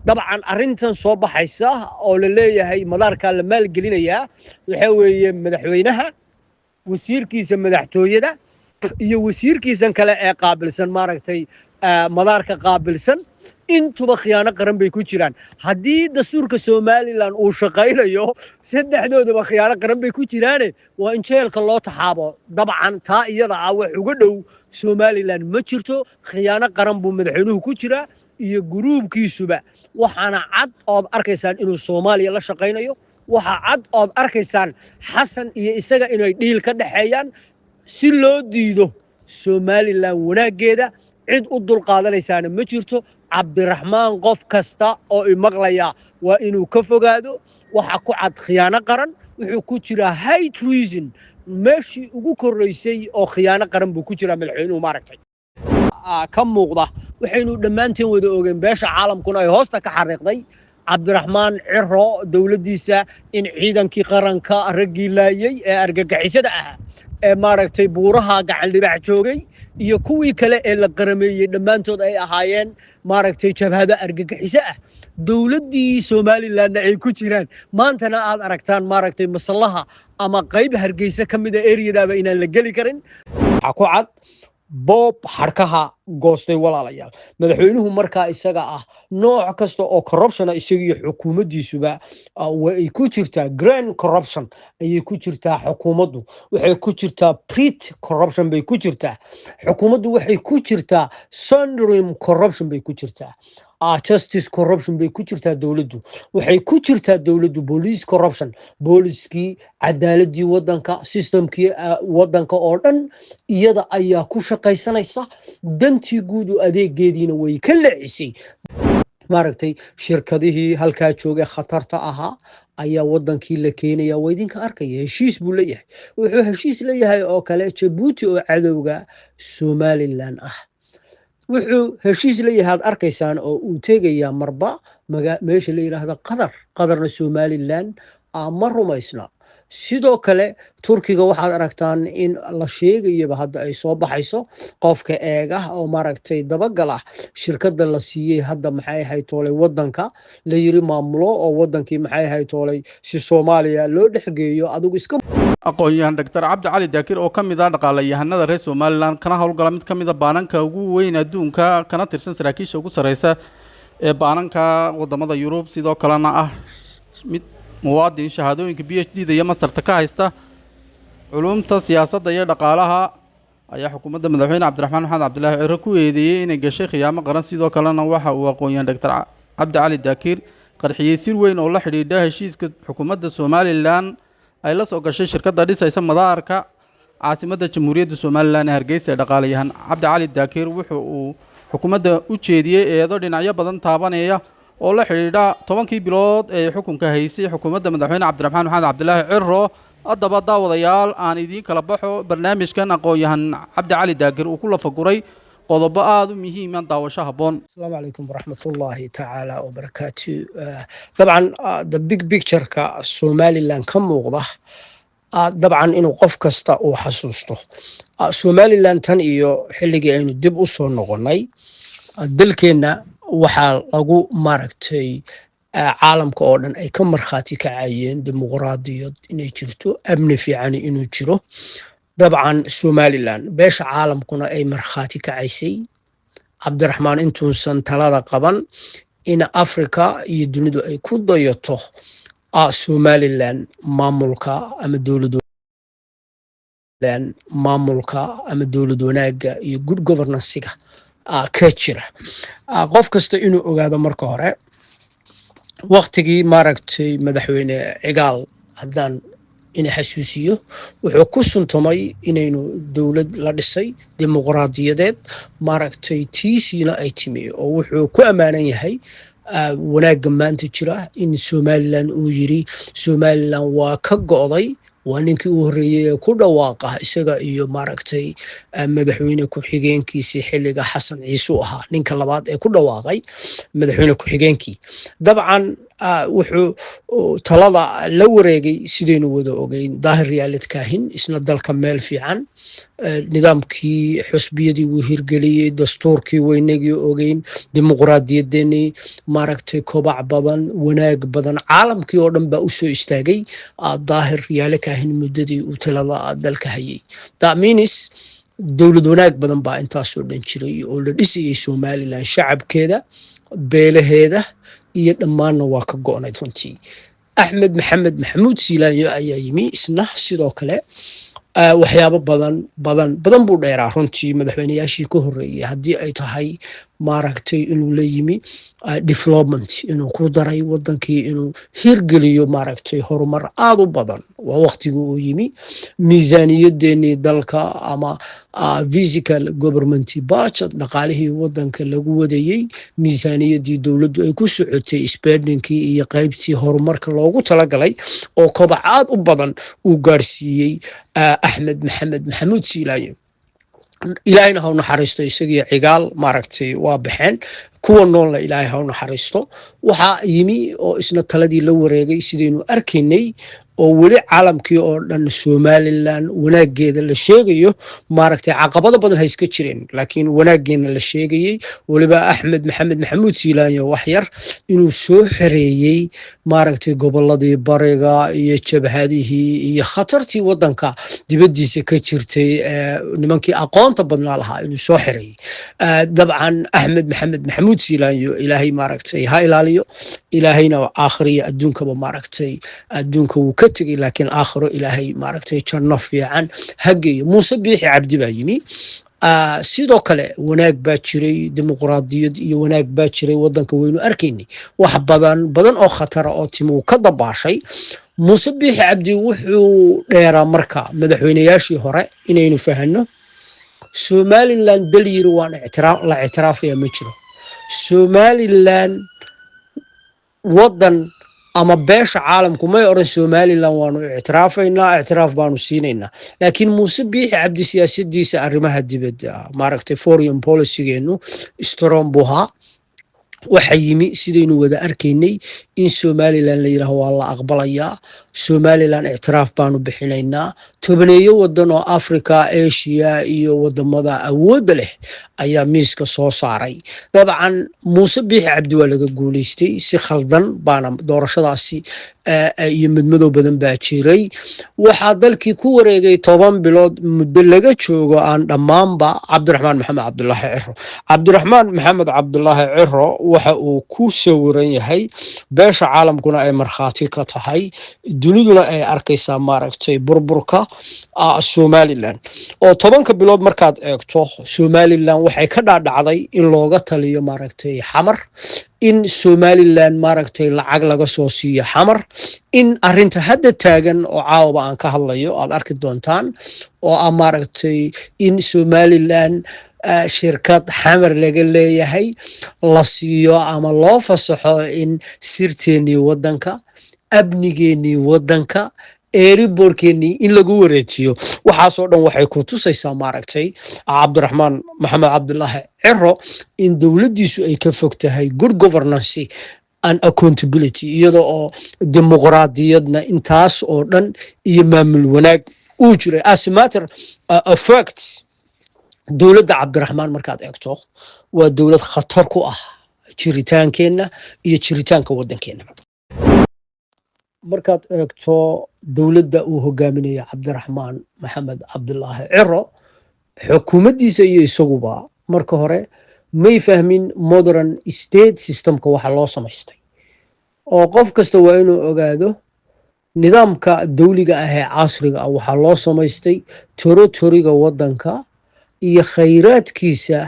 Dabcan arrintan soo baxaysa oo la leeyahay madaarkaa la maalgelinayaa, waxaa weeye madaxweynaha, wasiirkiisa madaxtooyada iyo wasiirkiisan kale ee qaabilsan, maaragtay, madaarka qaabilsan, intuba khiyaano qaran bay ku jiraan. Haddii dastuurka Somaliland uu shaqaynayo, saddexdoodaba khiyaano qaran bay ku jiraane, waa in jeelka loo taxaabo. Dabcan taa iyada ah wax uga dhow Somaliland ma jirto. Khiyaano qaran buu madaxweynuhu ku jiraa iyo guruubkiisuba. Waxaana cad ood arkaysaan inuu Soomaaliya la shaqaynayo. Waxaa cad ood arkaysaan Xasan iyo isaga inay dhiil ka dhexeeyaan si loo diido Somaliland wanaaggeeda. Cid u dulqaadanaysaana ma jirto. Cabdiraxmaan qof kasta oo imaqlaya waa inuu ka fogaado. Waxa ku cad khiyaano qaran. Wuxuu ku jiraa high treason, meeshii ugu korreysay oo khiyaano qaran buu ku jiraa madaxweynuhu, maaragtay, ka muuqda. Waxaynu dhammaanteen wada ogeen, beesha caalamkuna ay hoosta ka xariiqday, Cabdiraxmaan Ciro dowladdiisa in ciidankii qaranka raggii laayey ee argagixisada ahaa ee, maaragtay, buuraha Gacan Libaax joogay iyo kuwii kale ee la qarameeyey dhammaantood ay ahaayeen, maaragtay, jabhado argagixiso ah, dowladdii Somalilandna ay ku jiraan. Maantana aad aragtaan, maaragtay, masallaha ama qayb Hargeysa ka mida eriyadaaba inaan la geli karin. Waxaa ku cad boob xadhkaha goostay, walaalayaal. Madaxweynuhu markaa isaga ah nooc kasta oo corruption isaga iyo xukuumaddiisuba way ku jirtaa. Grand corruption ayay ku jirtaa xukuumaddu. Waxay ku jirtaa petty corruption bay ku jirtaa xukuumaddu. Waxay ku jirtaa syndrome corruption bay ku jirtaa. Justice corruption bay ku jirtaa dowladdu. Waxay ku jirtaa dowladdu police corruption. Booliskii, cadaaladii wadanka, systemkii wadanka oo dhan iyada ayaa ku shaqaysanaysa. Dantii guud u adeegeediina way ka leexisay. Maaragtay, shirkadihii halkaa joogay khatarta ahaa ayaa wadankii la keenaya. Waa idinka arkaya, heshiis buu leeyahay. Wuxuu heshiis leeyahay oo kale Jabuuti oo cadowga Somaliland ah. Wuxuu heshiis leeyahay, aad arkaysaan, oo uu tegayaa marba meesha la yidhaahda Qatar. Qatarna Somaliland ma rumaysna. Sidoo kale Turkiga waxaad aragtaan in la sheegayaba hadda ay soo baxayso, qofka eega oo, maaragtay, dabagal ah, shirkadda la siiyey hadda, maxay ahayd toolay, wadanka la yiri maamulo oo wadankii, maxay ahayd toolay, si Soomaaliya loo dhexgeeyo adigu iska. Aqoon-yahan Doctor Cabdi Cali Daakir oo ka mid ah dhaqaalayahanada reer Somaliland, kana howlgala mid ka mid a baananka ugu weyn adduunka, kana tirsan saraakiisha ugu sareysa ee baananka wadamada Yurub, sidoo kalena ah mid muwaadin shahaadooyinka PhD da iyo masterta ka haysta culumta siyaasadda iyo dhaqaalaha, ayaa xukuumadda madaxweyne Cabdiraxmaan Maxamed Cabdilaahi Ciro ku eedeeyey inay gashay khiyaamo qaran. Sidoo kalena waxa uu aqoon-yahan Doctor Cabdi Cali Daakir qarxiyey sir weyn oo la xidhiidha heshiiska xukuumadda Somaliland ay la soo gashay shirkadda dhisaysa madaarka caasimadda Jamhuuriyadda Somaliland ee Hargeysa. Ee dhaqaalayahan Cabdi Cali Daakir wuxuu uu xukuumadda u jeediyey eedo dhinacyo badan taabanaya oo la xidhiidha 10kii bilood ee xukunka haysay xukuumadda madaxweyne Cabdiraxmaan Maxamed Cabdilaahi Ciro. Haddaba daawadayaal, aan idiin kala baxo barnaamijkan aqoon-yahan Cabdi Cali Daakir uu ku lafaguray qodobo aada u muhiima. Daawasho habboon. Asalaamu calaykum waraxmatullaahi tacaala wabarakaatu. Dabcan the big picture-ka Somaliland ka muuqda, dabcan inuu qof kasta uu xasuusto, Somaliland tan iyo xilligii aynu dib u soo noqonnay dalkeenna, waxaa lagu, maaragtay, caalamka oo dhan ay ka markhaati kacayeen dimuqraadiyad inay jirto, amni fiicani inuu jiro. Dabcan Somaliland beesha caalamkuna ay markhaati kacaysay, Cabdiraxmaan intuusan talada qaban, in Africa iyo dunidu ay ku dayato Somaliland maamulka ama dowlad maamulka ama dowlad wanaagga iyo good governancega ka jira. Qof kasta inuu ogaado marka hore, waktigii, maaragtay, madaxweyne Cigaal, haddaan ina xasuusiyo, wuxuu ku suntamay inaynu dowlad la dhisay dimuqraadiyadeed, maaragtay, tiisiina ay timi, oo wuxuu ku ammaanan yahay wanaagga maanta jira in Somaliland uu yiri Somaliland waa ka go'day. Waa ninkii u horreeyey ee ku dhawaaqa, isaga iyo, maaragtay, madaxweyne ku-xigeenkiisii xilliga Xasan Ciise u ahaa ninka labaad ee ku dhawaaqay, madaxweyne ku-xigeenkii dabcan. Wuxuu talada la wareegay, sidaynu wada ogeyn, Daahir Riyaale Kaahin. Isna dalka meel fiican, nidaamkii xusbiyadii wuu hirgeliyey, dastuurkii waynagii ogeyn, dimuqraadiyadeennii maaragtay, kobac badan, wanaag badan, caalamkii oo dhan baa usoo istaagay Daahir Riyaale Kaahin muddadii uu talada dalka hayay. That means dowlad wanaag badan baa intaasoo dhan jiray oo la dhisayay Somaliland, shacabkeeda, beelaheeda iyo dhammaanna waa ka go'nayd runtii. Axmed Maxamed Maxamuud Siilaanyo ayaa yimi. Isna sidoo kale waxyaabo badan badan badan buu dheeraa runtii madaxweyneyaashii ka horreeyey, haddii ay tahay maaragtay inuu la yimi development, inuu ku daray wadankii, inuu hirgeliyo maaragtay horumar aad u badan. Waa waqtigii uu yimi miisaaniyadeenii dalka ama fiscal government budget, dhaqaalihii wadanka lagu wadayey, miisaaniyadii dowladdu ay ku socotay, spendingkii iyo qaybtii horumarka loogu talagalay oo kobac aad u badan uu gaarsiiyey Axmed Maxamed Maxamuud Siilaanyo. Ilaahayna ha u naxariisto, isagii Cigaal maaragtay waa baxeen, kuwa noolna Ilaahay ha u naxariisto. Waxaa yimi oo isna taladii la wareegay, sidaynu arkaynay oo weli caalamkii oo dhan Somaliland wanaageeda la sheegayo, maaragtay caqabado badan ha iska jireen, laakiin wanaageena la sheegayey. Weliba Axmed Maxamed Maxamuud Siilaanyo wax yar inuu soo xereeyey maaragtay goboladii bariga iyo jabhadihii iyo khatartii wadanka dibaddiisa ka jirtay, nimankii aqoonta badnaa lahaa inuu soo xereeyey. Dabcan Axmed Maxamed Maxamuud Siilaanyo Ilaahay maaragtay ha ilaaliyo, Ilaahayna aakhiriya adduunkaba maaragtay, adduunka wuu ka tegey, laakiin aakhiro Ilaahay maaragtay janno fiican ha geeyo. Muuse Biixi Cabdi baa yimi. Sidoo kale wanaag baa jiray, dimuqraadiyad iyo wanaag baa jiray wadanka, waynu arkaynay wax badan badan oo khatara oo timuu ka dabaashay. Muuse Biixi Cabdi wuxuu dheeraa marka madaxweyneyaashii hore inaynu fahanno Somaliland dal yiri waan la ictiraafaya ma jiro. Somaliland wadan ama beesha caalamku may odhan Somaliland waanu ictiraafaynaa, ictiraaf baanu siinaynaa. Laakiin Muuse Biixi Cabdi siyaasadiisa arrimaha dibadda, maaragtay foreign policygeenu strong buu ahaa. Waxa yimi, sidaynu wada arkaynay, in Somaliland la yidhaaho waa la aqbalayaa, Somaliland ictiraaf baanu bixinaynaa. Tobaneeyo wadan oo Africa, Asia iyo wadamada awoodda leh ayaa miiska soo saaray. Dabcan Muuse Biixi Cabdi waa laga guuleystay, si khaldan baana doorashadaasi iyo madmadow badan baa jiray. Waxaa dalkii ku wareegay 10 bilood muddo laga joogo aan dhammaanba Cabdiraxmaan Maxamed Cabdulaahi Ciro. Cabdiraxmaan Maxamed Cabdulaahi Ciro waxa uu ku sawiran yahay, beesha caalamkuna ay markhaati ka tahay, duniduna ay arkaysaa maaragtay burburka Somaliland oo 10-ka bilood markaad eegto Somaliland waxay ka dhaadhacday in looga taliyo maaragtay Xamar, in Somaliland maaragtay lacag laga soo siiyo Xamar, in arinta hadda taagan oo caawaba aan ka hadlayo aad arki doontaan oo ah maaragtay in Somaliland shirkad Xamar laga leeyahay la siiyo ama loo fasaxo in sirteennii waddanka, amnigeennii waddanka, airportkeenii in lagu wareejiyo. Waxaasoo dhan waxay ku tusaysaa maaragtay Cabdiraxmaan Maxamed Cabdulaahi Ciro in dowladdiisu ay ka fog tahay good governance and accountability, iyada oo dimuqraadiyadna intaas oo dhan iyo maamul wanaag uu jiray. As a matter of fact, dowladda Cabdiraxmaan markaad eegto waa dowlad khatar ku ah jiritaankeenna iyo jiritaanka waddankeena. Markaad eegto dowladda uu hogaaminayo Cabdiraxmaan Maxamed Cabdulaahi Ciro, xukuumaddiisa iyo isaguba marka hore may fahmin modern state systemka waxa loo samaystay, oo qof kasta waa inuu ogaado nidaamka dawliga ah ee casriga ah waxaa loo samaystay territoryga waddanka iyo khayraadkiisa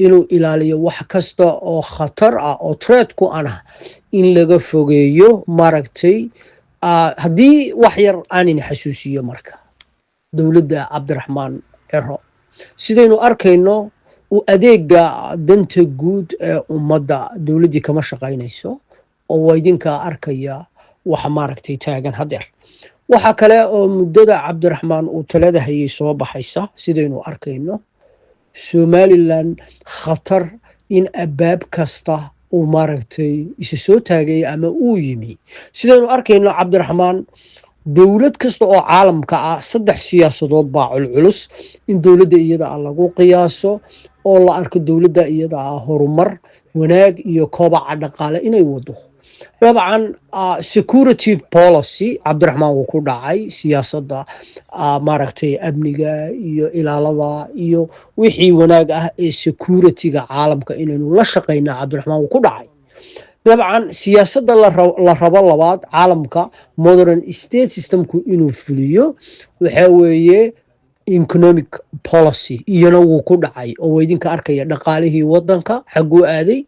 inuu ilaaliyo, wax kasta oo khatar ah oo threat ku ana in laga fogeeyo. Maaragtay haddii wax yar aanin xasuusiyo marka dowladda Cabdiraxmaan Ciro, sidaynu arkayno u adeega danta guud ee ummadda dowladdii kama shaqaynayso, oo waa idinkaa arkaya waxa maaragtay taagan haddeer. Waxa kale oo muddada Cabdiraxmaan uu talada hayay soo baxaysa, sidaynu arkayno, Somaliland khatar in abaab kasta Uu maaragtay isa soo taagay ama uu yimi, sidaynu arkayno, Cabdiraxmaan, dowlad kasta oo caalamka ah saddex siyaasadood baa culculus in dowladda iyada ah lagu qiyaaso oo la arko dowladda iyada ah horumar, wanaag iyo kobaca dhaqaale inay wado. Dabcan, security policy Cabdiraxmaan wuu ku dhacay. Siyaasadda maaragtay amniga iyo ilaalada iyo wixii wanaag ah ee security-ga caalamka inaynu la shaqaynaa, Cabdiraxmaan wuu ku dhacay. Dabcan, siyaasadda la rabo labaad caalamka modern state systemku inuu fuliyo waxaa weeye economic policy. Iyana wuu ku dhacay oo waa idinka arkaya dhaqaalihii wadanka xagguu aaday.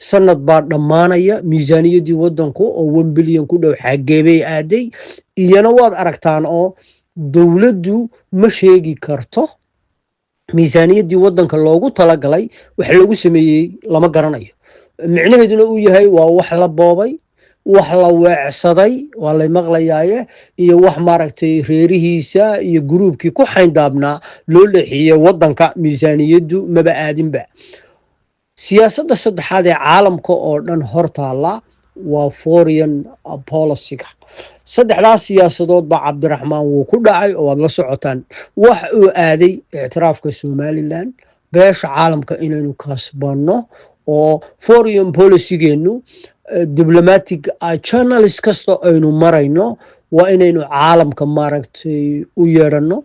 Sanad baa dhammaanaya, miisaaniyaddii wadanku oo 1 bilyan ku dhow xageebay aaday? Iyana waad aragtaan oo dowladdu ma sheegi karto miisaaniyaddii wadanka loogu talagalay wax lagu sameeyey, lama garanayo. Micnaheeduna uu yahay waa wax la boobay, wax la weecsaday, waa lay maqlayaaye, iyo wax maaragtay reerihiisa iyo guruubkii ku xayndaabnaa loo leexiyey. Wadanka miisaaniyaddu maba aadinba. Siyaasadda saddexaad ee caalamka oo dhan hortaalla waa foreign policy-ga. Saddexdaas siyaasadood baa Cabdiraxmaan wuu ku dhacay oo waad la socotaan wax uu aaday ictiraafka Somaliland, beesha caalamka inaynu kasbanno oo foreign policy-geennu diplomatic channels kasta aynu marayno waa inaynu caalamka maaragtay u yeedhanno,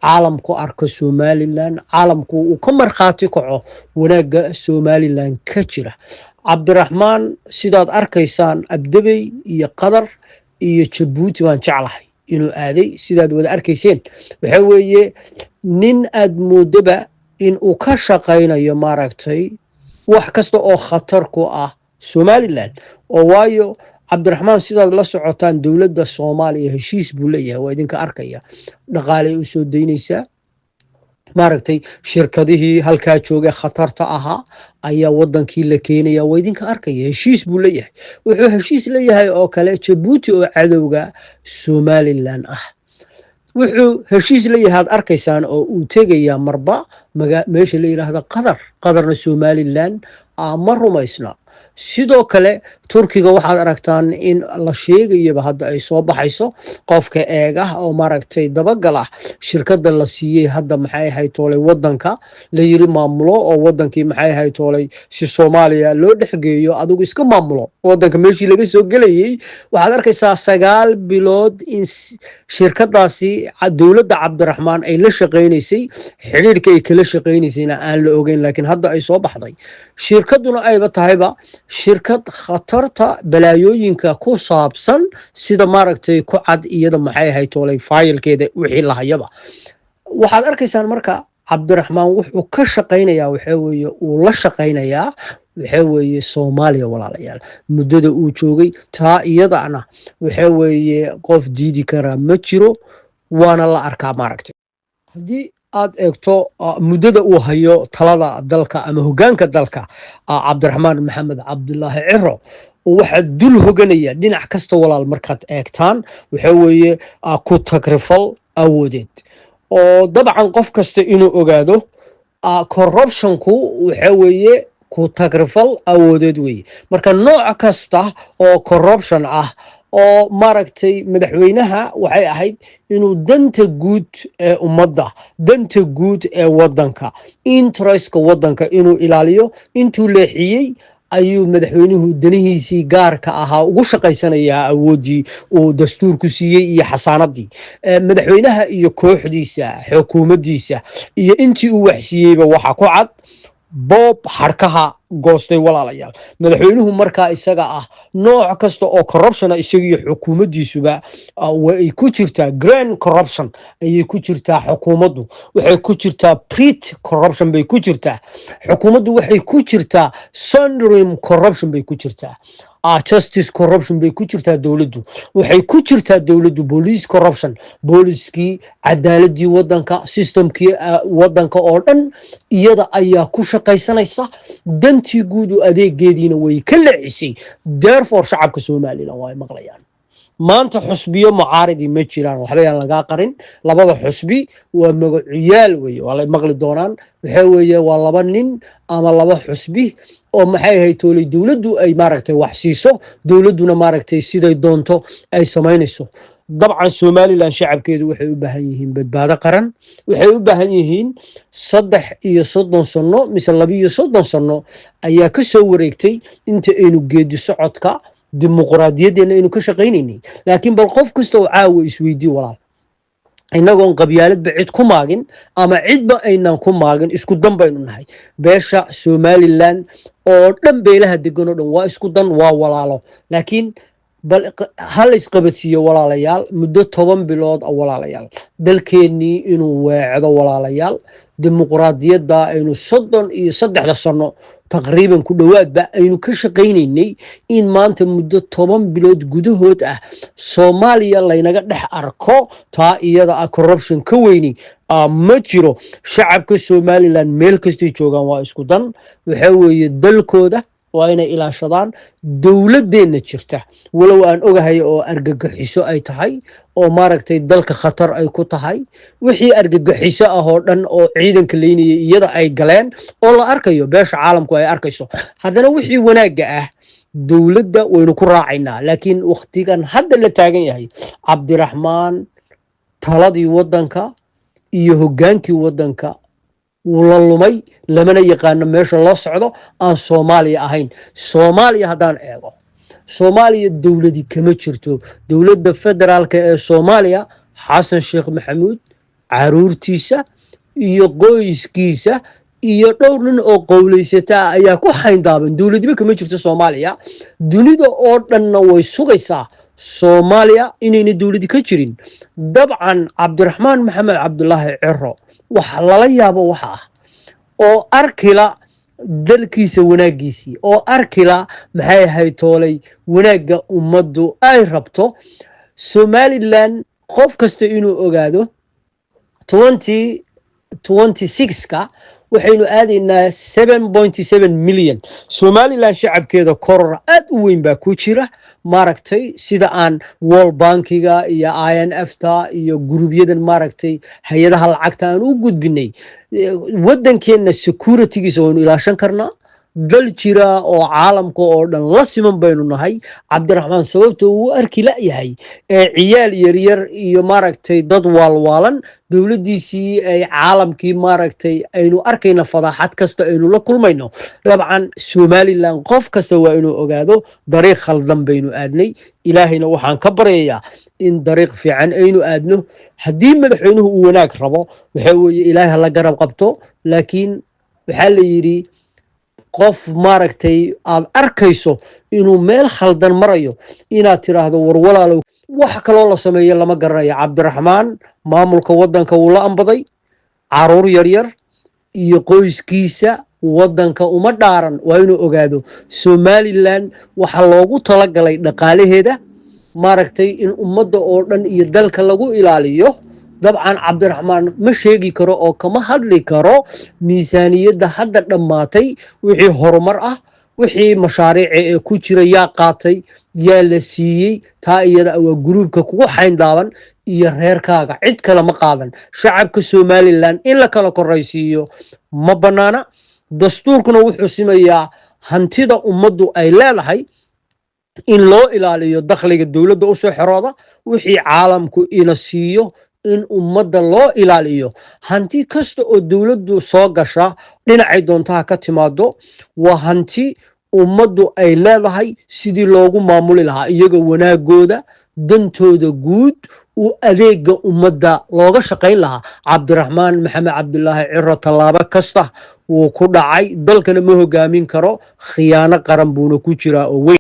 caalamku arko Somaliland, caalamku uu ka markhaati kaco wanaagga Somaliland ka jira. Cabdiraxmaan, sidaad arkaysaan, Abdabey iyo Qatar iyo Jabuuti baan jeclahay inuu aaday. Sidaad wada arkayseen, waxa weeye nin aad moodaba in uu ka shaqaynayo maaragtay wax kasta oo khatar ku ah Somaliland. Oo waayo, Cabdiraxmaan, sidaad la socotaan, dowladda Soomaaliya heshiis buu leeyahay, waa idinka arkaya, dhaqaalay u soo daynaysaa. Maaragtay shirkadihii halkaa joogay khatarta ahaa ayaa wadankii la keenaya, waa idinka arkaya, heshiis buu leeyahay. Wuxuu heshiis leeyahay oo kale Jabuuti oo cadowga Somaliland ah. Wuxuu heshiis leeyahay, aad arkaysaan, oo uu tegayaa marba meesha la yidhaahda Qatar. Qatarna Somaliland ma rumaysna. Sidoo kale Turkiga waxaad aragtaan in la sheegayaba hadda ay soo baxayso, qofka eegah oo maaragtay dabagal ah, shirkadda la siiyey hadda, maxay ahayd toolay, wadanka la yiri maamulo oo wadankii, maxay ahayd toolay, si Soomaaliya loo dhexgeeyo, adigu iska maamulo wadanka meeshii laga soo gelayey. Waxaad arkaysaa 9 bilood in shirkadaasi dowladda Cabdiraxmaan ay la shaqaynaysay, xidhiidhka ay kala shaqaynaysayna aan la ogeyn, laakiin hadda ay soo baxday, shirkaduna ayba tahayba shirkad khatarta balaayooyinka ku saabsan, sida maaragtay ku cad iyada, maxay ahayd toolay, faayilkeeda wixii lahayaba. Waxaad arkaysaan marka Cabdiraxmaan wuxuu ka shaqaynayaa waxaa weeye, uu la shaqaynayaa waxaa weeye Soomaaliya. Walaalayaal, muddada uu joogay taa iyadana waxaa weeye qof diidi karaa ma jiro, waana la arkaa. Maaragtay haddii aad eegto muddada uu hayo talada dalka ama hoggaanka dalka, Cabdiraxmaan Maxamed Cabdulaahi Ciro, waxaa dul hoganaya dhinac kasta, walaal, markaad eegtaan, waxaa weeye ku tagrifal awoodeed oo dabcan qof kasta inuu ogaado corruptionku waxa weeye ku tagrifal awoodeed weeye. Marka nooc kasta oo corruption ah oo maaragtay madaxweynaha waxay ahayd inuu danta guud ee ummadda, danta guud ee wadanka, interestka wadanka inuu ilaaliyo, intuu leexiyey ayuu madaxweynuhu danihiisii gaarka ahaa ugu shaqaysanayaa awooddii uu dastuurku siiyey iyo xasaanadii. Madaxweynaha iyo kooxdiisa, xukuumaddiisa iyo intii uu waxsiiyeyba waxa ku cad boob xadhkaha goostay. Walaalayaal, madaxweynuhu markaa isaga ah nooc kasta oo corruptiona isagiyo xukuumaddiisuba way ku jirtaa. Grand corruption ayay ku jirtaa xukuumaddu, waxay ku jirtaa petty corruption bay ku jirtaa xukuumaddu, waxay ku jirtaa syndrome corruption bay ku jirtaa, justice corruption bay ku jirtaa dowladdu, waxay ku jirtaa dowladdu police corruption, booliskii, cadaaladii wadanka, systemkii wadanka oo dhan iyada ayaa ku shaqaysanaysa. Dantii guud u adeegeediina way ka leexisay. Therefore, shacabka Somaliland waa ay maqlayaan. Maanta xusbiyo mucaaridi ma jiraan, waxba yaan lagaa qarin. Labada xusbi waa magacuyaal weye, waa lay maqli doonaan. Waxa weeye waa laba nin ama laba xusbi oo, maxay ahayd tooley, dowladdu ay maaragtay wax siiso, dowladduna maaragtay siday doonto ay samaynayso. Dabcan Somaliland shacabkeedu waxay u baahan yihiin badbaado qaran. Waxay u baahan yihiin, 33 sano mise 32 sano ayaa ka soo wareegtay inta aynu geedi socodka dimuqraadiyaddeenna aynu ka shaqaynaynay. Laakiin bal qof kasta oo caawa isweydii, walaal, innagoon qabyaaladba cid ku maagin ama cidba aynan ku maagin, isku dan baynu nahay. Beesha Somaliland oo dhan, beelaha degan oo dhan waa isku dan, waa walaalo. Laakiin bal ha la isqabadsiiyo, walaalayaal, muddo 10 bilood ah, walaalayaal, dalkeennii inuu weecdo. Walaalayaal, dimuqraadiyadda aynu 33da sano taqriiban ku dhowaadba aynu ka shaqaynaynay, in maanta muddo 10 bilood gudahood ah Soomaaliya laynaga dhex arko, taa iyada ah corruption ka weyni ma jiro. Shacabka Somaliland meel kastay joogaan waa isku dan. Waxa weeye dalkooda waa inay ilaashadaan. Dowladdeenna jirta, walow aan ogahay oo argagixiso ay tahay oo maaragtay dalka khatar ay ku tahay, wixii argagixiso ah oo dhan oo ciidanka leynayay iyada ay galeen oo la arkayo, beesha caalamku ay arkayso, haddana wixii wanaagga ah dowladda waynu ku raacaynaa. Laakiin wakhtigan hadda la taagan yahay, Cabdiraxmaan taladii waddanka iyo hoggaankii waddanka wuu la lumay, lamana yaqaano meesha loo socdo aan Soomaaliya ahayn. Soomaaliya haddaan eego, Soomaaliya dowladi kama jirto. Dowladda federaalka ee Soomaaliya, Xasan Sheekh Maxamuud, caruurtiisa iyo qoyskiisa iyo dhowr nin oo qowleysata ah ayaa ku xayndaaban. Dowladiba kama jirto Soomaaliya. Dunida oo dhanna way sugaysaa Soomaaliya inayna dowladi ka jirin. Dabcan Cabdiraxmaan Maxamed Cabdulaahi Ciro waxa lala yaabo waxa ah oo arkila dalkiisa wanaaggiisii, oo arkila, maxay ahayd toolay, wanaagga ummaddu ay rabto Somaliland. Qof kasta inuu ogaado, 2026-ka waxaynu aadaynaa 7.7 million. Somaliland shacabkeeda koror aad u weyn baa ku jira. Maaragtay, sida aan World Bankiga iyo IMF ta iyo gurubyadan, maaragtay, hay-adaha lacagta aan u gudbinay, waddankeenna securitygiisa waynu ilaashan karnaa. Dal jira oo caalamka oo dhan la siman baynu nahay. Cabdiraxmaan sababta uu arki la'yahay ee ciyaal yaryar iyo, maaragtay, dad waalwaalan dowladdiisii ay caalamkii, maaragtay, aynu arkayna fadaaxad kasta aynu la kulmayno. Dabcan Somaliland qof kasta waa inuu ogaado dariiq khaldan baynu aadnay. Ilaahayna waxaan ka baryayaa in dariiq fiican aynu aadno. Haddii madaxweynuhu uu wanaag rabo, waxa weeye Ilaahay hala garab qabto. Laakiin waxaa la yidhi, qof, maaragtay, aad arkayso inuu meel khaldan marayo inaad tiraahdo "War walaalow," wax kaloo la sameeyo lama garanayo. Cabdiraxmaan maamulka waddanka wuu la ambaday. Caruur yaryar iyo qoyskiisa waddanka uma dhaaran. Waa inuu ogaado Somaliland waxaa loogu talagalay dhaqaalaheeda, maaragtay, in ummadda oo dhan iyo dalka lagu ilaaliyo. Dabcan Cabdiraxmaan ma sheegi karo oo kama hadli karo miisaaniyadda hadda dhammaatay wixii horumar ah, wixii mashaariica ee ku jira, yaa qaatay, yaa la siiyey. Taa iyada waa guruubka kugu xayndaaban iyo reerkaaga, cid kale ma qaadan. Shacabka Somaliland in la kala koraysiiyo ma bannaana. Dastuurkuna wuxuu simayaa hantida ummaddu ay leedahay in loo ilaaliyo dakhliga dowladda usoo xerooda, wixii caalamku ina siiyo in ummadda loo ilaaliyo. Hanti kasta oo dowladdu soo gasha, dhinacay doontaha ka timaado, waa hanti ummaddu ay leedahay. Sidii loogu maamuli lahaa iyaga wanaagooda, dantooda guud, uu adeega ummadda looga shaqayn lahaa. Cabdiraxmaan Maxamed Cabdulaahi Ciro tallaabo kasta wuu ku dhacay, dalkana ma hogaamin karo, khiyaano qaran buuna ku jiraa oo weyn.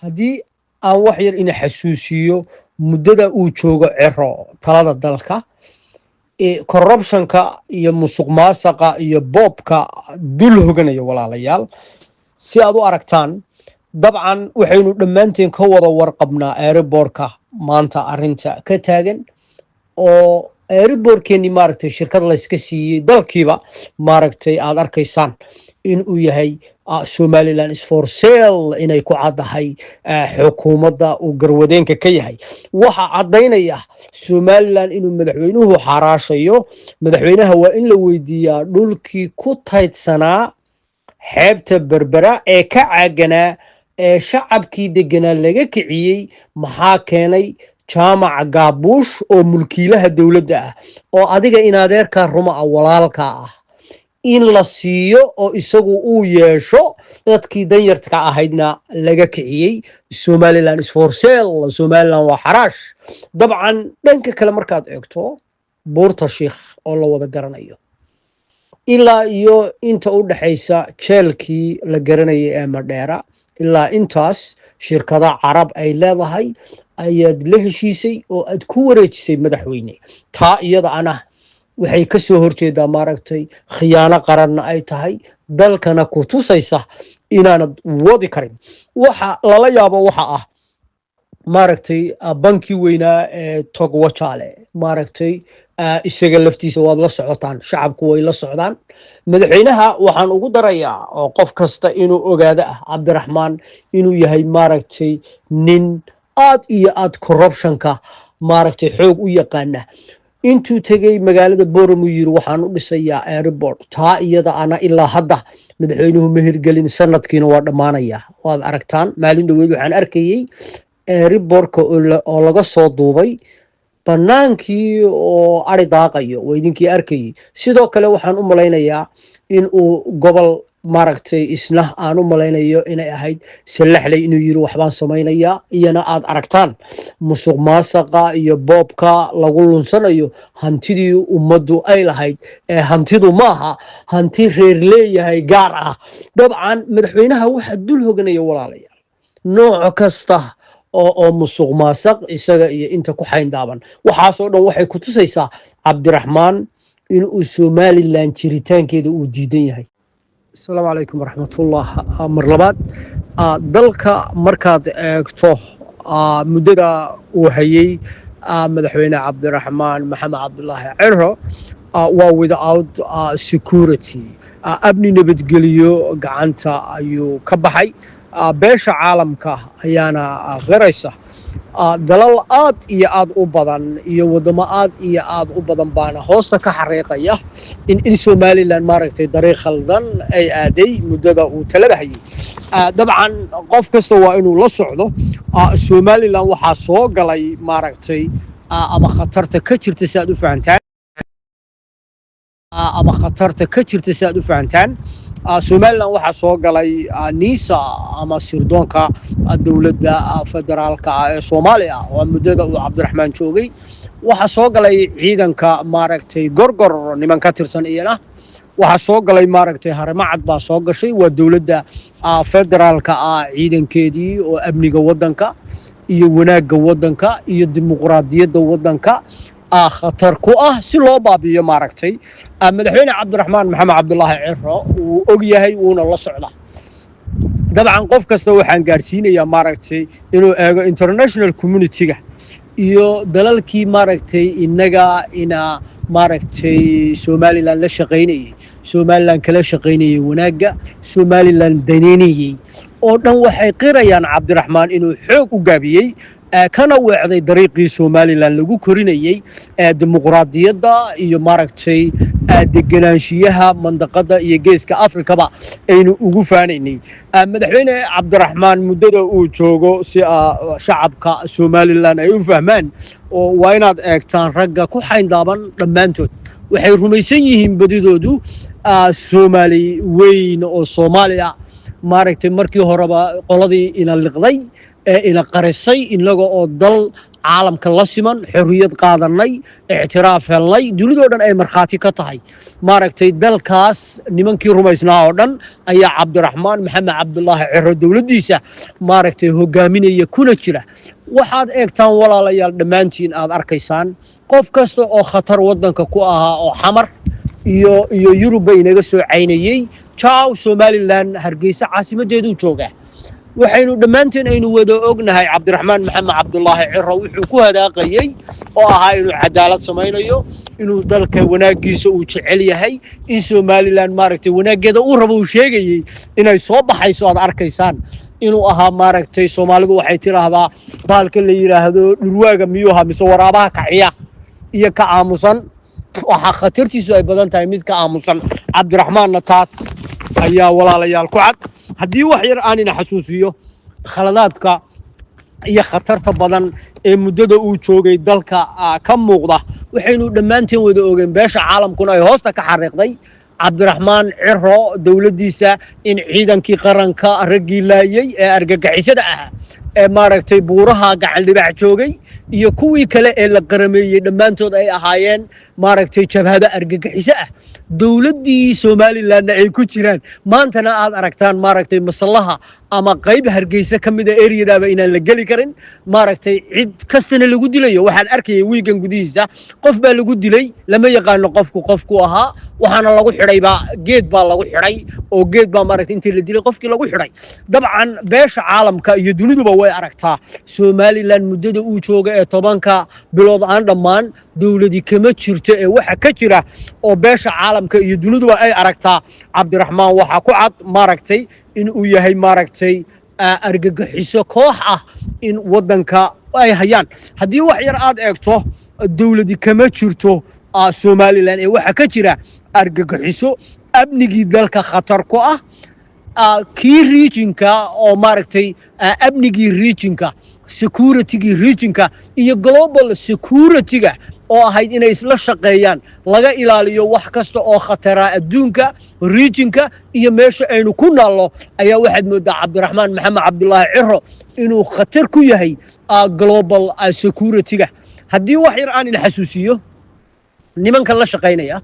Haddii aan wax yar ina xasuusiyo muddada uu joogo Ciro talada dalka, corruptionka iyo musuq maasaqa iyo boobka dul hoganaya, walaalayaal, si aad u aragtaan. Dabcan waxaynu dhammaanteen ka wada warqabnaa airportka maanta arrinta ka taagan, oo airportkeenii, maaragtay, shirkad layska siiyey, dalkiiba, maaragtay, aad arkaysaan. Inuu yahay Somaliland is for sale inay ku caddahay xukuumadda uu garwadeenka ka yahay. Waxa caddaynaya Somaliland inuu madaxweynuhu xaraashayo, madaxweynaha waa in la weydiiyaa dhulkii ku taydsanaa xeebta Berbera ee ka caaganaa ee shacabkii deganaa laga kiciyey. Maxaa keenay Jaamaca Gaabuush oo mulkiilaha dowladda ah oo adiga inadeerkaa ruma ah, walaalkaa ah, in la siiyo oo isagu uu yeesho, dadkii danyarka ahaydna laga kiciyey? Somaliland is for sale, Somaliland waa xaraash. Dabcan dhanka kale markaad eegto, Buurta Shiikh oo la wada garanayo ilaa iyo inta u dhexaysa jeelkii la garanayay ee Madheera ilaa intaas, shirkada Carab ay leedahay ayaad la heshiisay oo aad ku wareejisay, madaxweyne. Taa iyada ana waxay ka soo horjeedaa, maaragtay, khiyaano qaranna ay tahay, dalkana ku tusaysa inaanad wadi karin. Waxa lala yaabo waxa ah, maaragtay, bankii weynaa ee Togwajaale, maaragtay, isaga laftiisa waad la socotaan, shacabku way la socdaan. Madaxweynaha waxaan ugu darayaa oo qof kasta inuu ogaado ah, Cabdiraxmaan inuu yahay, maaragtay, nin aad iyo aad corruptionka, maaragtay, xoog u yaqaana. Intuu tegey magaalada Boramuu yiri, "Waxaan u dhisayaa airport." Taa iyada ana ilaa hadda madaxweynuhu ma hirgelin, sanadkiina waa dhammaanaya. Waad aragtaan, maalin dhoweyd waxaan arkayey airportka oo laga soo duubay bannaankii oo ari daaqayo, waa idinkii arkayey. Sidoo kale waxaan u malaynayaa in uu gobol, maaragtay, isna aan u malaynayo inay ahayd Sallaxley, inuu yiri, "Waxbaan samaynayaa." Iyana aad aragtaan musuq maasaqa iyo boobka lagu lunsanayo hantidii ummaddu ay lahayd, ee hantidu maaha hanti reer leeyahay gaar ah. Dabcan madaxweynaha waxaa dul hoganaya, walaalayaal, nooc kasta oo musuq maasaq, isaga iyo inta ku xayndaaban. Waxaasoo dhan waxay ku tusaysaa Cabdiraxmaan inuu Somaliland jiritaankeeda uu diidan yahay. Asalaamu calaykum waraxmatullah. Mar labaad, dalka markaad eegto muddada uu hayey madaxweyne Cabdiraxmaan Maxamed Cabdulaahi Ciro, waa without security, amni nabadgeliyo gacanta ayuu ka baxay. Beesha caalamka ayaana qiraysa. Dalal aad iyo aad u badan iyo waddamo aad iyo aad u badan baana hoosta ka xariiqaya in Somaliland, maaragtay, dariiq khaldan ay aaday muddada uu talada hayay. Dabcan qof kasta waa inuu la socdo Somaliland waxaa soo galay, maaragtay, ama khatarta ka jirta si aad u fahantaan, ama khatarta ka jirta si aad u fahantaan. Somaliland waxaa soo galay NISA ama sirdoonka dowladda federaalka ah ee Soomaaliya. Waa muddada uu Cabdiraxmaan joogay. Waxaa soo galay ciidanka, maaragtay, Gorgor niman ka tirsan. Iyana waxaa soo galay, maaragtay, Haramcad baa soo gashay. Waa dowladda federaalka ah ciidankeedii oo amniga waddanka iyo wanaagga waddanka iyo dimuqraadiyadda waddanka khatar ku ah si loo baabi'iyo. Maaragtay, madaxweyne Cabdiraxmaan Maxamed Cabdulaahi Ciro wuu og yahay, wuuna la socdaa. Dabcan qof kasta waxaan gaadhsiinayaa, maaragtay, inuu eego international community-ga iyo dalalkii, maaragtay, innaga ina, maaragtay, Somaliland la shaqaynayey, Somaliland kala shaqaynayey, wanaagga Somaliland daneynayey oo dhan. Waxay qirayaan Cabdiraxmaan inuu xoog u gaabiyey, kana weecday dariiqii Somaliland lagu korinayey ee dimuqraadiyadda iyo, maaragtay, deganaanshiyaha mandaqada iyo Geeska Afrikaba aynu ugu faanaynay. Madaxweyne Cabdiraxmaan muddada uu joogo, si shacabka Somaliland ay u fahmaan, oo waa inaad eegtaan ragga ku xayndaaban dhammaantood waxay rumaysan yihiin badidoodu Soomaali weyn oo Soomaaliya, maaragtay, markii horeba qoladii ina liqday ee ina qarisay, inaga oo dal caalamka la siman, xorriyad qaadanay, ictiraaf helnay, dunidoo dhan ay markhaati ka tahay, maaragtay, dalkaas nimankii rumaysnaa oo dhan ayaa Cabdiraxmaan Maxamed Cabdulaahi Ciro dowladdiisa, maaragtay, hogaaminaya kuna jira. Waxaad eegtaan, walaalayaal, dhammaantiin aad arkaysaan qof kasta oo khatar waddanka ku ahaa oo Xamar iyo Yurubba inaga soo caynayey. Jaw, Somaliland Hargeysa caasimadeeduu joogaa. Waxaynu dhammaanteen aynu wada ognahay Cabdiraxmaan Maxamed Cabdulaahi Ciro wuxuu ku hadaaqayey oo ahaa inuu cadaalad samaynayo, inuu dalka wanaaggiisa uu jecel yahay, in Somaliland maaragtay wanaaggeeda uu rabo, uu sheegayey inay soo baxayso. Aad arkaysaan inuu ahaa maaragtay, Soomaalidu waxay tidhaahdaa bahalka la yidhaahdo dhurwaaga miyuu ahaa mise waraabaha kaciya iyo ka aamusan, waxaa khatartiisu ay badan tahay mid ka aamusan. Cabdiraxmaanna taas ayaa walaalayaal ku cad. Haddii wax yar aan ina xasuusiyo khaladaadka iyo khatarta badan ee muddada uu joogay dalka ka muuqda, waxaynu dhammaanteen wada ogeen, beesha caalamkuna ay hoosta ka xariiqday, Cabdiraxmaan Ciro dowladdiisa in ciidankii qaranka raggii laayey ee argagixisada ahaa ee maaragtay buuraha Gacan Libaax joogay iyo kuwii kale ee la qarameeyey dhammaantood ay ahaayeen maaragtay jabhado argagixiso ah, dowladdii Somalilandna ay ku jiraan. Maantana aad aragtaan maaragtay masallaha ama qayb Hargeysa ka mida eriyadaaba inaan la geli karin, maaragtay cid kastana lagu dilayo. Waxaan arkayay wiigan gudihiisa qof baa lagu dilay, lama yaqaano qofku qofku ahaa, waxaana lagu xidhaybaa geed baa lagu xidhay oo geed baa maaragtay intii la dilay qofkii lagu xidhay. Dabcan beesha caalamka iyo duniduba way aragtaa Somaliland muddada uu jooga ee 10-ka bilood aan dhammaan dowladi kama jirto ee waxa ka jira oo beesha caalamka iyo duniduba ay aragtaa. Cabdiraxmaan waxaa ku cad maaragtay in uu yahay maaragtay argagixiso koox ah in waddanka ay hayaan. Haddii wax yar aad eegto, dowladi kama jirto Somaliland ee waxa ka jira argagixiso amnigii dalka khatar ku ah, kii regionka oo maaragtay amnigii regionka, securitygii regionka iyo global securityga oo ahayd inay isla shaqeeyaan, laga ilaaliyo wax kasta oo khatara adduunka, regionka iyo meesha aynu ku naallo, ayaa waxaad moodaa Cabdiraxmaan Maxamed Cabdulaahi Ciro inuu khatar ku yahay global securityga. Haddii wax yar aan ina xasuusiyo nimanka la shaqaynaya,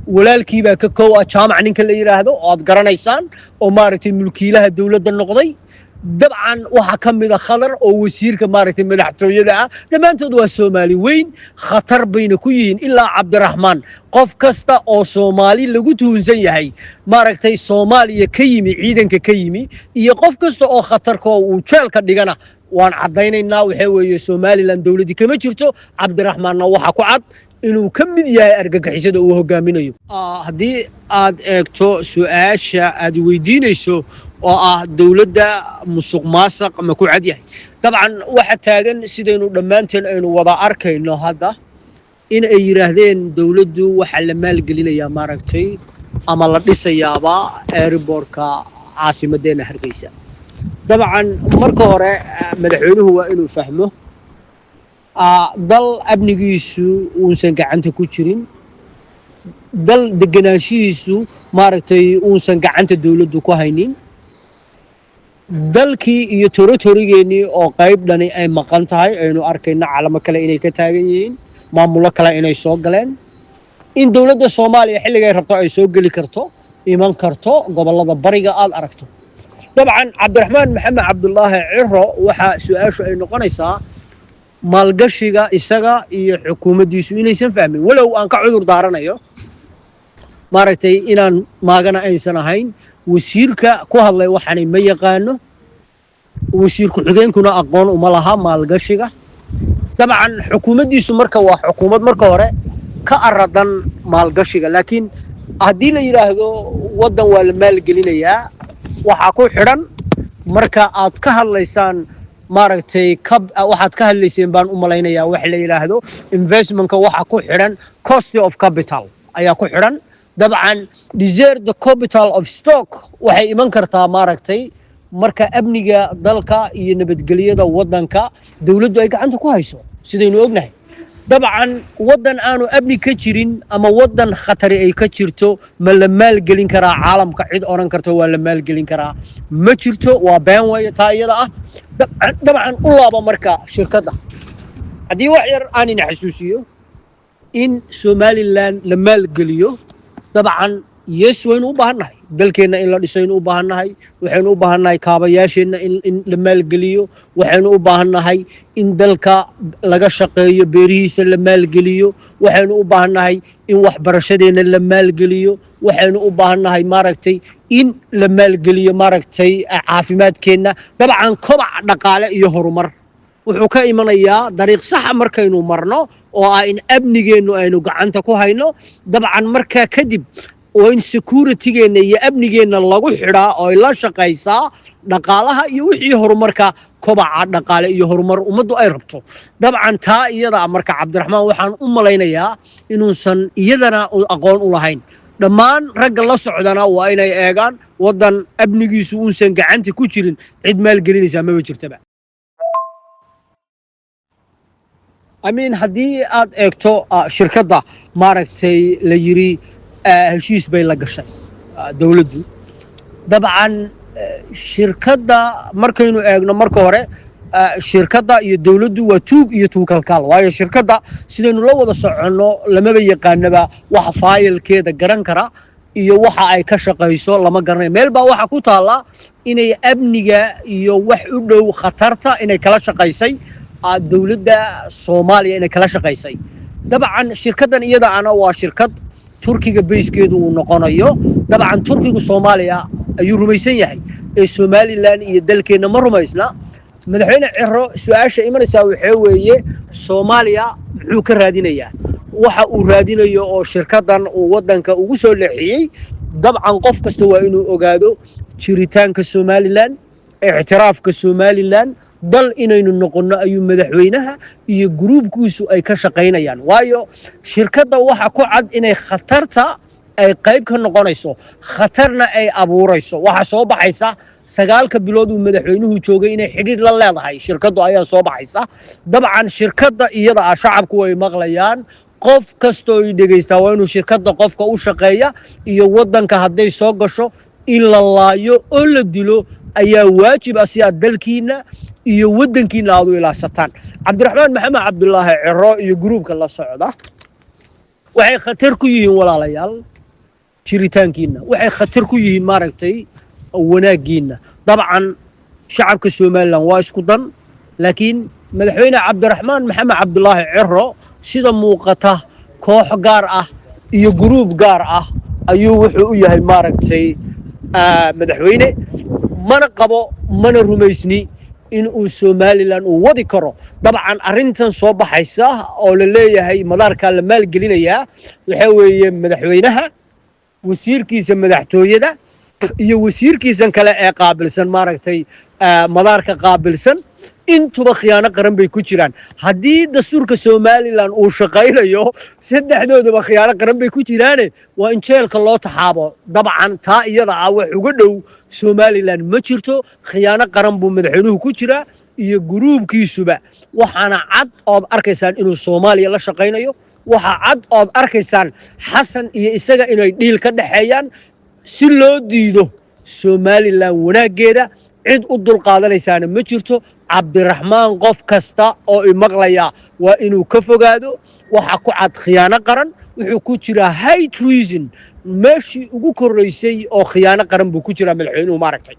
walaalkiibaa ka kow ah, Jaamac ninka la yidhaahdo oo aad garanaysaan oo maaragtay mulkiilaha dowladda noqday. Dabcan waxaa ka mid a Khadar oo wasiirka maaragtay madaxtooyada ah. Dhammaantood waa Soomaali weyn, khatar bayna ku yihiin ilaa Cabdiraxmaan. Qof kasta oo Soomaali lagu tuhunsan yahay, maaragtay Soomaaliya ka yimi, ciidanka ka yimi iyo qof kasta oo khatarka oo uu jeelka dhigana waan caddaynaynaa. Waxaa weeye Somaliland dowladdii kama jirto, Cabdiraxmaanna waxaa ku cad inuu ka mid yahay argagixisada uu hogaaminayo. Haddii aad eegto su-aasha aad weydiinayso oo ah dowladda musuq maasuq ma ku cad yahay, dabcan waxa taagan sidaynu dhammaanteen aynu wada arkayno hadda in ay yidhaahdeen dowladdu waxaa la maalgelinayaa maaragtay ama la dhisayaaba airportka caasimaddeena Hargeysa. Dabcan marka hore madaxweynuhu waa inuu fahmo dal amnigiisu uusan gacanta ku jirin, dal degenaanshihiisu maaragtay uusan gacanta dowladdu ku haynin, dalkii iyo territorygeennii oo qayb dhani ay maqan tahay, aynu arkayno calamo kale inay ka taagan yihiin, maamullo kale inay soo galeen, in dowladda Soomaaliya xilligay rabto ay soo geli karto, iman karto gobollada bariga aad aragto. Dabcan Cabdiraxmaan Maxamed Cabdulaahi Ciro waxaa su-aashu ay noqonaysaa maalgashiga isaga iyo xukuumaddiisu inaysan fahmin, walow aan ka cudur daaranayo maaragtay inaan maagana aysan ahayn. Wasiirka ku hadlay waxaanay ma yaqaano, wasiir ku-xigeenkuna aqoon uma laha maalgashiga. Dabcan xukuumaddiisu marka waa xukuumad marka hore ka aradan maalgashiga, laakiin haddii la yidhaahdo waddan waa la maalgelinayaa, waxaa ku xidhan marka aad ka hadlaysaan maaragtay waxaad ka hadlayseen baan u malaynayaa wax la yidhaahdo investmentka, waxa ku xidhan cost of capital ayaa ku xidhan. Dabcan desire the capital of stock waxay iman kartaa maaragtay marka amniga dalka iyo nabadgelyada waddanka dowladdu ay gacanta ku hayso, sidaynu ognahay. Dabcan waddan aanu amni ka jirin ama waddan khatari ay ka jirto ma la maalgelin karaa? Caalamka cid odhan karta waa la maalgelin karaa ma jirto, waa been weeye taa iyada ah. Dabcan u laaba marka shirkadda. Haddii wax yar aan ina xasuusiyo in Somaliland la maalgeliyo, dabcan Yes, waynu u baahannahay dalkeenna in la dhisaynu u baahannahay. Waxaynu u baahannahay kaabayaasheenna in la maalgeliyo. Waxaynu u baahannahay in dalka laga shaqeeyo, beerihiisa la maalgeliyo. Waxaynu u baahannahay in waxbarashadeenna la maalgeliyo. Waxaynu u baahannahay, maaragtay, in la maalgeliyo, maaragtay, caafimaadkeenna. Dabcan, kobac dhaqaale iyo horumar wuxuu ka imanayaa dariiq saxa markaynu marno, oo ah in amnigeennu aynu gacanta ku hayno. Dabcan, markaa kadib oo in securitygeenna iyo amnigeenna lagu xidhaa oo ay la shaqaysaa dhaqaalaha iyo wixii horumarka, kobaca dhaqaale iyo horumar ummaddu ay rabto. Dabcan, taa iyada marka Cabdiraxmaan waxaan u malaynayaa inuusan iyadana aqoon u lahayn. Dhammaan ragga la socdana waa inay eegaan waddan amnigiisu uusan gacanta ku jirin, cid maalgelinaysaa maba jirtaba. I mean, haddii aad eegto shirkadda, maaragtay, la yiri heshiis bay la gashay dowladdu. Dabcan, shirkadda markaynu eegno marka hore, shirkadda iyo dowladdu waa tuug iyo tuukalkaal, waayo shirkadda sidaynu la wada soconno lamaba yaqaanaba. Waxa faayilkeeda garan kara iyo waxa ay ka shaqayso lama garanayo. Meel baa waxa ku taalla inay amniga iyo wax u dhow khatarta inay kala shaqaysay dowladda Soomaaliya, inay kala shaqaysay. Dabcan, shirkaddan iyada ana waa shirkad Turkiga bayskeedu uu noqonayo. Dabcan, Turkigu Soomaaliya ayuu rumaysan yahay ee Somaliland iyo dalkeenna ma rumaysna. Madaxweyne Ciro, su-aasha imanaysaa waxaa weeye: Soomaaliya muxuu ka raadinayaa? Waxa uu raadinayo oo shirkaddan uu waddanka ugu soo leexiyey. Dabcan, qof kasta waa inuu ogaado jiritaanka Somaliland, ictiraafka Somaliland, dal inaynu noqonno ayuu madaxweynaha iyo gruubkiisu ay ka shaqaynayaan, waayo shirkadda waxa ku cad inay khatarta ay qayb ka noqonayso, khatarna ay abuurayso. Waxa soo baxaysa 9-ka bilood uu madaxweynuhu joogay inay xidhiidh la leedahay shirkaddu ayaa soo baxaysa. Dabcan, shirkadda iyada ah shacabku way maqlayaan. Qof kastoo i dhegaystaa waa inuu shirkadda qofka u shaqeeya iyo waddanka hadday soo gasho in la laayo oo la dilo ayaa waajib ah, si aad dalkiinna iyo waddankiinna aad u ilaashataan. Cabdiraxmaan Maxamed Cabdulaahi Ciro iyo gruubka la socda waxay khatar ku yihiin, walaalayaal, jiritaankiinna. Waxay khatar ku yihiin, maaragtay, wanaaggiinna. Dabcan, shacabka Somaliland waa isku dan, laakiin madaxweyne Cabdiraxmaan Maxamed Cabdulaahi Ciro sida muuqata koox gaar ah iyo guruub gaar ah ayuu wuxuu u yahay, maaragtay, madaxweyne. Mana qabo, mana rumaysni in uu Somaliland uu wadi karo. Dabcan, arrintan soo baxaysa oo la leeyahay madaarkaa la maalgelinayaa waxaa weeye madaxweynaha, wasiirkiisa madaxtooyada iyo wasiirkiisan kale ee qaabilsan, maaragtay, madaarka qaabilsan, intuba khiyaano qaran bay ku jiraan. Haddii dastuurka Somaliland uu shaqaynayo, saddexdooduba khiyaano qaran bay ku jiraane waa in jeelka loo taxaabo. Dabcan, taa iyada ah wax uga dhow Somaliland ma jirto. Khiyaano qaran buu madaxweynuhu ku jiraa iyo guruubkiisuba. Waxaana cad ood arkaysaan inuu Soomaaliya la shaqaynayo. Waxa cad ood arkaysaan Xasan iyo isaga inay dhiil ka dhexeeyaan si loo diido Somaliland wanaaggeeda. Cid u dulqaadanaysaana ma jirto. Cabdiraxmaan qof kasta oo imaqlaya waa inuu ka fogaado. Waxa ku cad khiyaano qaran. Wuxuu ku jiraa high treason, meeshii ugu korreysay oo khiyaano qaran buu ku jiraa madaxweynuhu, maaragtay.